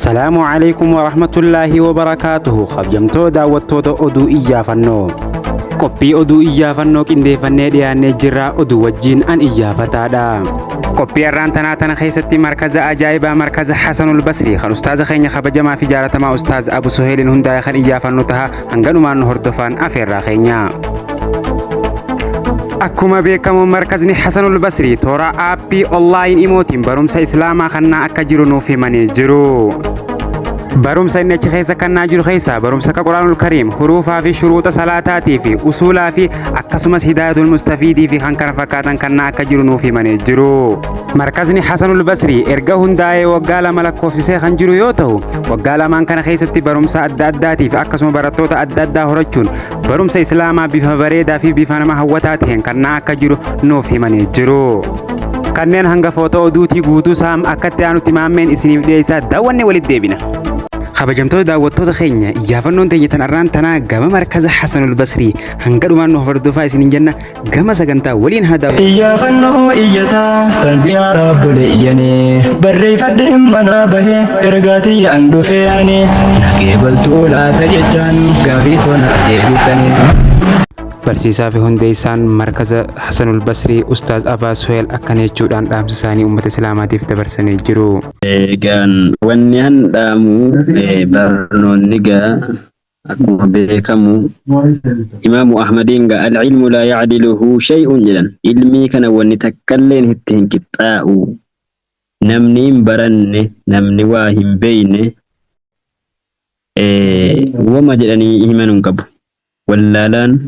Assalaamu Aleeykum Warahmatullaahi Wabarakaatuhu Kabjamtoo daawwattoota oduu iyyaafannoo. Qophii oduu iyyaafannoo qindeeffannee dhiyaannee jirra oduu wajjiin an iyyaafataadha. Qophii har'aan tanaa tana keessatti markaza ajaa'ibaa markaza Hasanul Basrii kan ustaaza keenya kabajamaa fi jaalatamaa ustaaz Abu Suheeliin hundaa'e kan iyyaafannu taha hanganumaan nu hordofaan afeerraa keenya. Akkuma beekamu markazni Hasanul Basrii toora aappii online imootiin barumsa Islaamaa kannaa akka jiru nuuf himanii jiru. Barumsa inni achi keessa kannaa jiru keessaa barumsa akka Quraanul Kariim, huruufaa fi shuruuxa salaataatii fi usuulaa fi akkasumas Hidaayatul Mustafiidii fi kan kana fakkaatan kannaa akka jiru nuuf himanii jiru. Markazni Hasanul Basrii erga hundaa'ee waggaa 2 lakkoofsisee kan jiru yoo ta'u, waggaa lamaan kana keessatti barumsa adda addaatii fi akkasuma barattoota adda addaa horachuun Barumsa Islaamaa bifa bareedaa fi bifa nama hawwataa ta'een kannaa akka jiru nuuf himanii jiru. Kanneen hangafoota oduutii guutuu saam akkatti aanutti maammeen isiniif dhiyeessaa daawwannee walitti deebina. Kabajamtoota daawwattoota keenya iyyaafannoon teenya tan arraan tanaa gama markaza Hasanul Basrii hanga dhumaan nu hordofaa isiniin jenna gama sagantaa waliin haa daawwannu. Iyyaafannoo iyyataa tan ziyaaraa obboleeyyanii barreeffadheen manaa bahee ergaa tiyyaan dhufee ani na qeebaltuu laata jechaan gaafii too naa deebiftanii. Barsiisaa fi hundeessaan markaza Hasanul Basrii Ustaaz Abaa Suheel akkana jechuudhaan dhaamsa isaanii ummata Islaamaatiif dabarsanii jiru. Egaan wanni an dhaamu barnoonni gaa Akkuma beekamu Imaamu Ahmadiin gaa al-ilmu laa ya'diluhu shay'un jedhan. Ilmii kana wanni takkalleen itti hin qixxaa'u. Namni hin baranne, namni waa hin beeyne woma jedhanii himanu hin qabu. Wallaalaan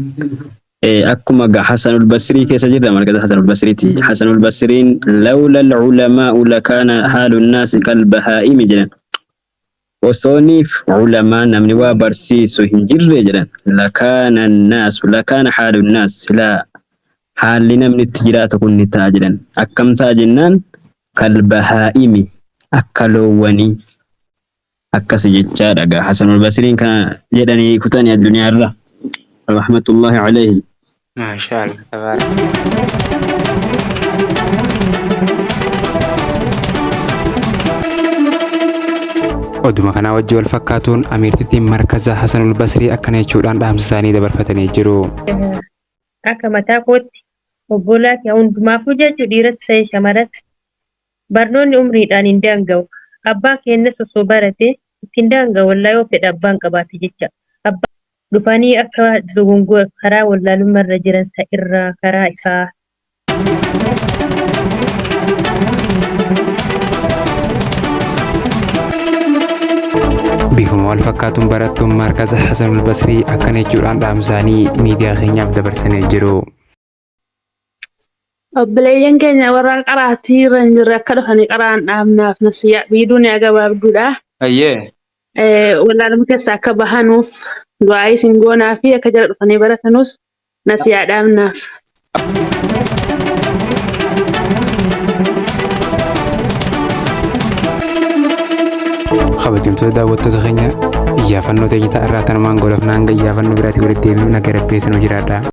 akkuma gaa Hasanul Basrii keessa jirra markaza Hasanul Basriiti. Hasanul Basriin lawla al-ulamaa'u lakaana haalu nnaasi kal bahaa'imi jedhan. Osooniif ulamaa namni waa barsiisu hin jirre jedhan lakaana naasu lakaana haalu naas silaa haalli namni itti jiraatu kun ni ta'a jedhan. Akkam ta'a jennaan kalbahaa'imi akka loowwanii akkasi jechaadha gaa Hasanul Basriin kana jedhanii kutanii addunyaa irra rahmatullahi alayhi. Maashaa Allah tabaaraka. Oduma kanaa wajji wal fakkaatuun amiirtittiin markaza Hasanul Basrii akkana jechuudhaan dhaamsa isaanii dabarfatanii jiru. Akka mataa kootti obbolaa kee hundumaafuu jechuu dhiiras ta'e shamaras barnoonni umriidhaan hin daanga'u. Abbaan keenyas osoo barate itti hin daanga'u wallaahi yoo fedha abbaan qabaate jecha. Abbaan dhufanii akka dogongora karaa wallaalummaa irra jiran sa irraa karaa ifaa. Bifuma wal fakkaatuun barattuun Markaza Hasanul Basrii akkana jechuudhaan dhaamsaanii miidiyaa keenyaaf dabarsanii jiru. Obboleeyyan keenya warra qaraatii irra hin jirre akka dhufanii qara'an dhaamnaaf nasiyaa biyyi duniyaa gabaabduudha. Hayyee. Wallaaluma keessa akka bahanuuf du'aa'ii isin goonaa fi akka jara dhufanii baratanuus nasiyaa dhaamnaaf. Kabajamtoota daawwattoota keenya iyyaafannoo teenya irraa tanumaan goolabna hanga iyyaafannoo biraatii walitti deebinu nagaa rabbii isin jiraadha.